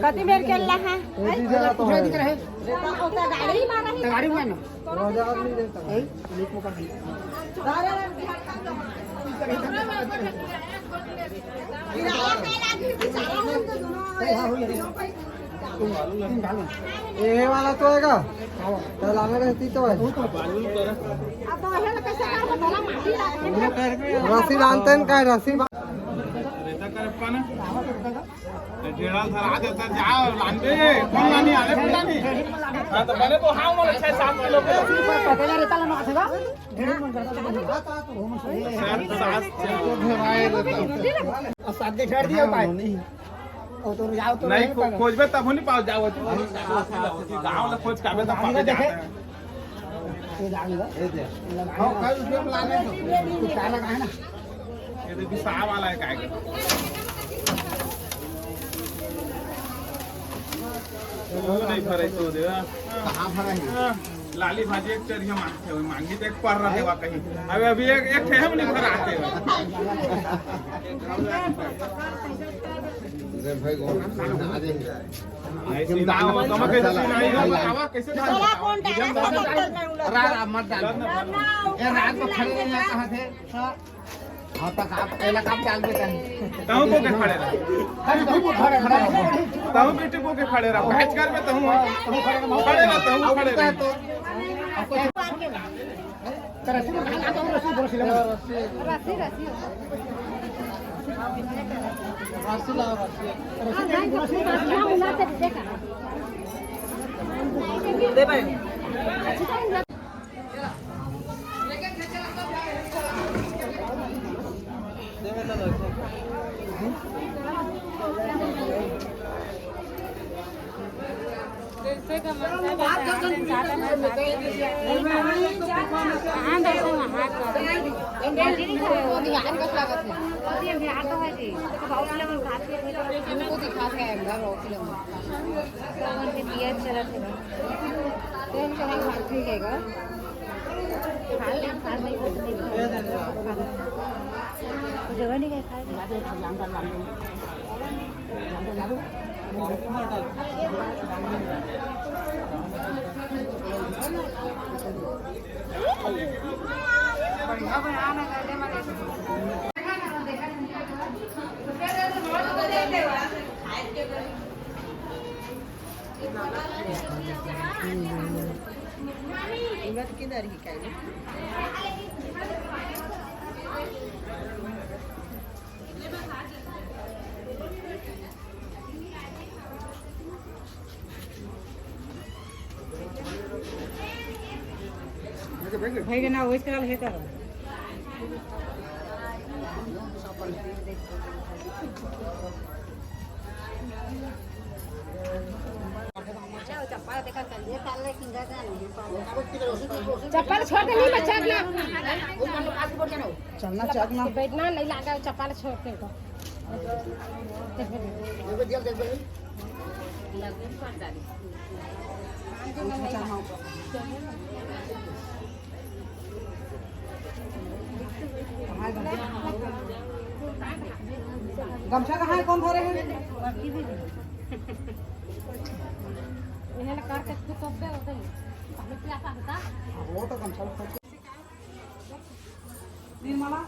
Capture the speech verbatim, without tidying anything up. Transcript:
कति बेर के ला है? गाड़ी मारा है। गाड़ी में ना। ये वाला तो है का? चलाना रहती तो है। रस्सी डालते हैं का? रस्सी बा- कौन है? डेढ़ा धरा देता, जाओ, लान दे, कौन लानी, आले कौन लानी? हाँ, तो मैंने तो हाँ, बोले, छह सात किलो के। छह, सात, छह। और साथ में छोड़ दिया भाई। और तो जाओ तो नहीं, नहीं खो-, पाएगा। खोजबे तब नहीं पाओ, जाओ। गाँव ले खोज के आबे तब पाबे देखे। जाते हैं। ये डाल दो। ये दे। हाँ, कल उसमें बुला ले तो। कुछ काला का है ना? ये तो विशाल वाला है, काय का? वो नहीं भरे तो दे। कहाँ भरा है? हाँ, लाली भाजी एक चरिया मांगते हुए, मांगी तो एक पर्रा देवा कहीं। अबे अभी एक, एक ठे हम नहीं भराते हुए। अरे भाई, वो आ जाएंगे। ऐसी ना हो, तुम कैसे सुनाई हो, बतावा, कैसे डाल? चला, कौन डाला? अरे, अरे, मत डाल। ए, रात को खड़े नहीं आता है। हाँ, तक आप, पहला कब डाल देता है? तहु को के खड़े रहा। अरे, तहु को खड़े रहा। तहु बेटे को के खड़े रहा। बैच कर में तहु। तहु खड़े रहा, तहु खड़े रहा। तो आपको रस्सी, रस्सी, रस्सी। रस्सी, रस्सी। रस्सी लाओ, रस्सी। दे भाई। कहाँ दर्शन वहाँ कर? बिहार का स्वागत है। बिहार तो है जी। उनको दिखा के आए, घर और फिल्म। सावन के दिया चलत हे बा। तेल के भाव भात भी हेगा। खा ले, खा ले, कुछ नहीं। जगह नहीं है खाए के। बढ़िया बना ना, घर में। भई ना, वही तरह हे करो। चप्पल छोड़ दे, नहीं बच्चा अपना। चलना, चलना। बैठना नहीं लागा, चप्पल छोड़ दे तो। गमछा कहाँ है, कौन धरे है? वो तो गमछा। निर्मला।